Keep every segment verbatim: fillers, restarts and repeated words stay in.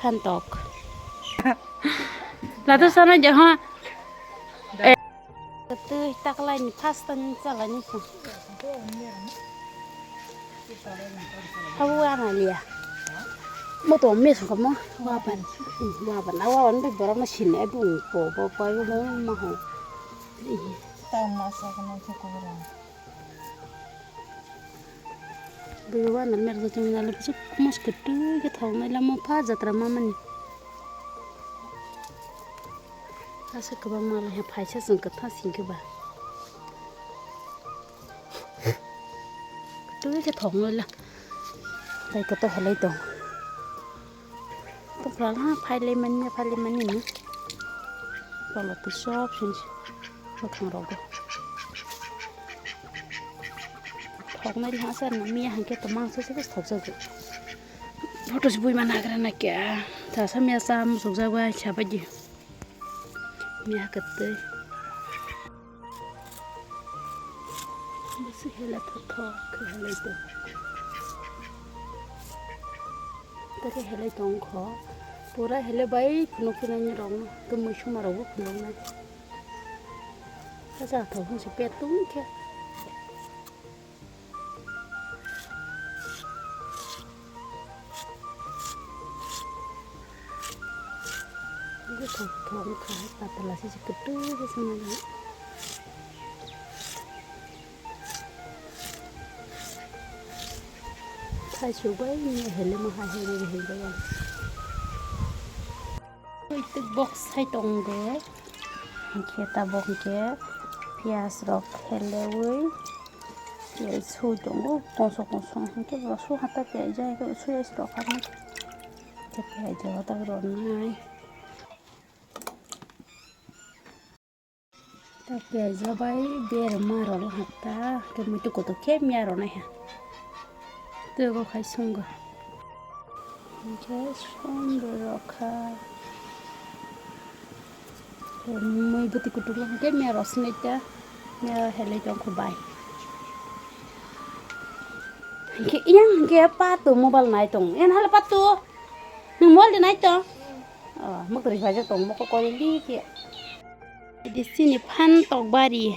Phantok. Lato sana je ha. Twi taklai ni first time chalai ni sa. Habu ana liya. Mo to mes ko mo. Waban. Waban. Awa on be borok na sini abu ko bo ko bo ma ho. Tama sa ko na ko ko. Bwrwi wana mer jotoni nalai bwswk mos kwtwi khe thok nai lama pha jatra mamani. Aswk kwbangma lai phaisa chwng kwthang singkhe ba. Kwtwi khe thok nai la. Tei kwtwi halai tong. Tokla ha phailai manya phailai manya ni. Tolo twi sob sini. Bwkhang rogo. Thoknai lha sa na miya hangke to mangsa se thok jago. Photo se bui mana gra na kya. Ta sa miya sa musuk jago ai cha baji. Miya katte. Basi hela thok thok hela to. Tare hele tongkho. Pura hele bai phunuk phunukni rokno. Tumui suma rokbo phunuknai. Kaisa thok phungsi pet tungkhe. Bwswk thok wngkha, patala se kwtwi se swnamwi. Thaichuk bai ni helema hai hai bai hai bai ang. Twi box hai tongo. Hinkhe tabok hinkhe piyaj rok heleui piyaj sui tongo kosok kosok hinkhe bo su hata piyaj jai khe sui ase rok hapnai. Hinkhe piyaj rok tak rwnai. Ta piyaj bai berma rok hata khe muitu kutuk khe miya ronai ha. Twigo khai sungo. Hinkhe sundor rok kha. Mui bwtwi kutuk rok hinkhe miya rok sinai ta. Miya helai tongkho bai. Hinkhe iyang hinkhe patu mobile nai tong. Iyang hale patu. Nwng mobile de nai tong. Oh, mwkri phaijak tong mokol kori li khe. Idi sini phan tok bari.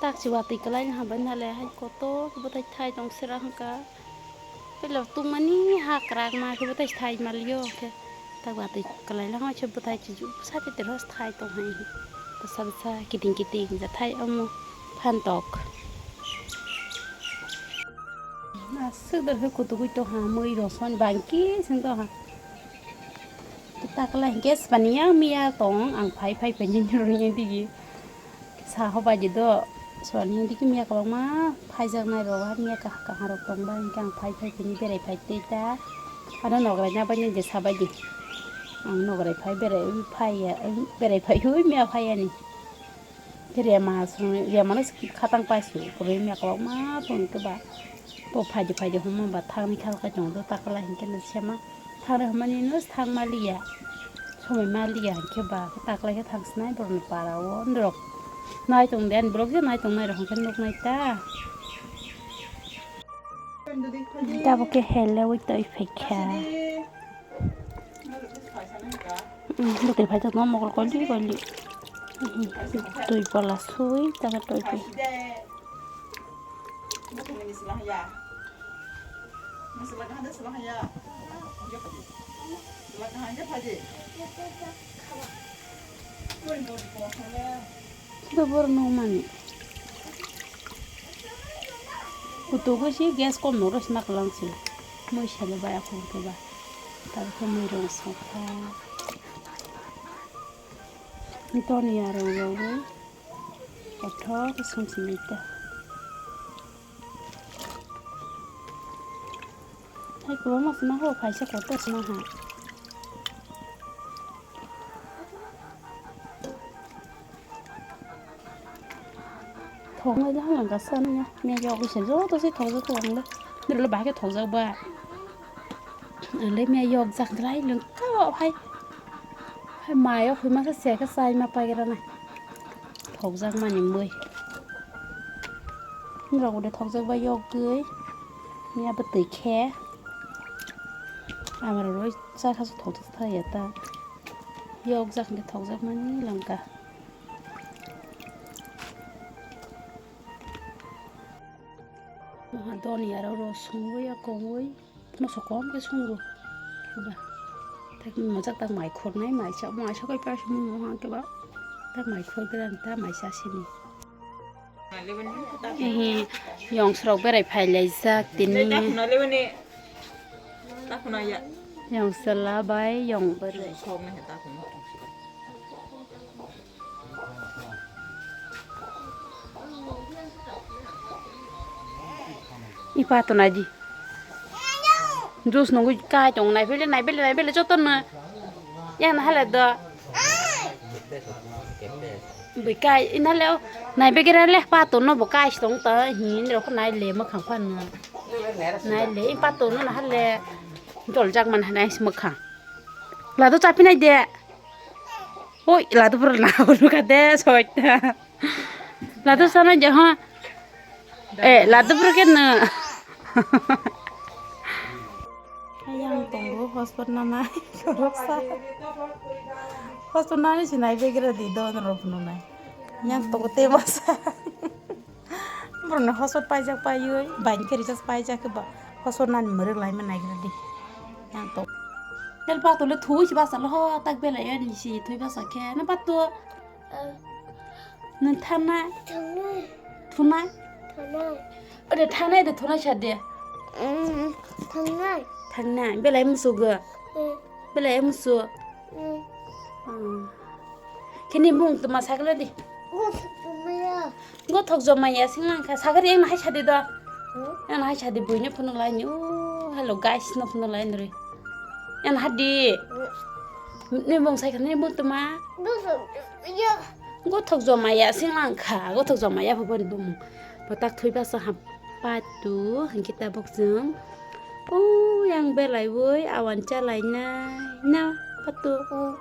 Tak si watwi kwlai ha bai nale hai koto bwtai thai tong sera hwnkha. Pelo tungmani ha kwrak ma khe bwtai thai malio khe. Tak watwi kwlai lang se bwtai chuju sa te ros thai tong hai. Bwsa bwsa kiting kiting ja thai omo phan tok. Aswk dor khe kutugui tong ha mui rosong bangki sing tong ha. Takla hinkhe swbani yang miya tong ang phai phai phai ni rwngya digi. Sa hobai di do swbani yang digi miya kwbangma phaijak nai rok ha miya kaha kaha rok tong ba hinkhe ang phai phai phai ni berai phai tei ta. Ano nograi na bai ni je sabai di. Ang nograi phai berai phai ya berai phai hui miya phai ya ni. Rema song rema no khatang pai su pore miya kwbangma tong khe ba bo phaidi phaidi hwnma ba thangni kha khe chwng do takla hinkhe no sema thangni hwnmani no thang maliya somoi maliya hinkhe ba takla khe thang sinai borokni para o norok nai tong de ani borok je nai tong nai rok hinkhe nuk nai ta. Tabuk khe heleui twi phaikha. Bwtwi phai tongma mokol koli koli. Twi bola sui tama twi phi. Dobor no mani. Kutugo si gas kom no rosna kwlang si. Mui sale baya khum khe ba. Tar khe mui rong sokha. Toni ya rong rong. Kothok sum si mita. Hai kwbangma sima ho phaisa kotor sima ha. Thok nai da hwnka sa nai ya. Miya yok se joto se thok jak thok ang le. Nirok le bahai khe thok jak ba. Ang le miya yok jak lai lwng ka hai. Hai mayo hoi masa se khe chai ma pai gra nai. Thok jak mani mui. Nirok bo de thok jak ba yok gwi. Miya bwtwi khe. Amar roi cha kha thok thok thaya ta. Yok jak ni thok jak mani langka. Maha doni aro ro sungwi ya kongwi. Moso kom ke sungo. Ba. Tak mojak tak mai khornai mai cha mai cha kai pa sung mo ha ke ba. Tak mai khor gran ta mai cha sini. Ehe, yong srok berai phai laijak tini. Yong sala bai yong bari. Ipa to naidi. Jus nungui kai tong nai bele nai bele nai bele joto no. Yang na hala do. Bui kai inale o nai begera le pa to no bo kai tong ta hin ro ko nai le ma khang pan no. Nai le pa to no na hale dol jak man hanai ma khang. Lado chapi nai de. Oi lado pura na uru ka de soi ta. Lado sana je ha. Eh lado pura ke na. Yang tongo hotspot nanai khoroksa. Hotspot nani sinai begra di don rok nunai. Yang tongo te masa. Borokno hotspot paijak paiwi baini khe recharge paijak khe ba hotspot nani mwrwk laima naigra di. Yang tongo. Tel pato le thui si basa lo ho tak belai ani si thui basa khe na pato. Nung thanai? Thanai. Thunai? Thanai. Ode thanai de thunai sa de. Mm, thanai. Thanai. Belai musugo. Mm. Belai musu. Mm. Mm. Kini bung tuma sakle di. Gothok jomaya. Gothok jomaya sing langkha. Sakari yang nahai sadi do. Hmm? Yang nahai sadi buino phunuk lai ni. Oh, hello guys, no phunuk lai nri. Yang nahadi. Hmm. Ni bung sai khani bung tuma. Gothok jomaya. Gothok jomaya sing langkha. Gothok jomaya phupon bung. Botak thui basa hap patu hingke tabuk jung. Oh, yang belai woi awan chalai nai. Na patu. Hmm.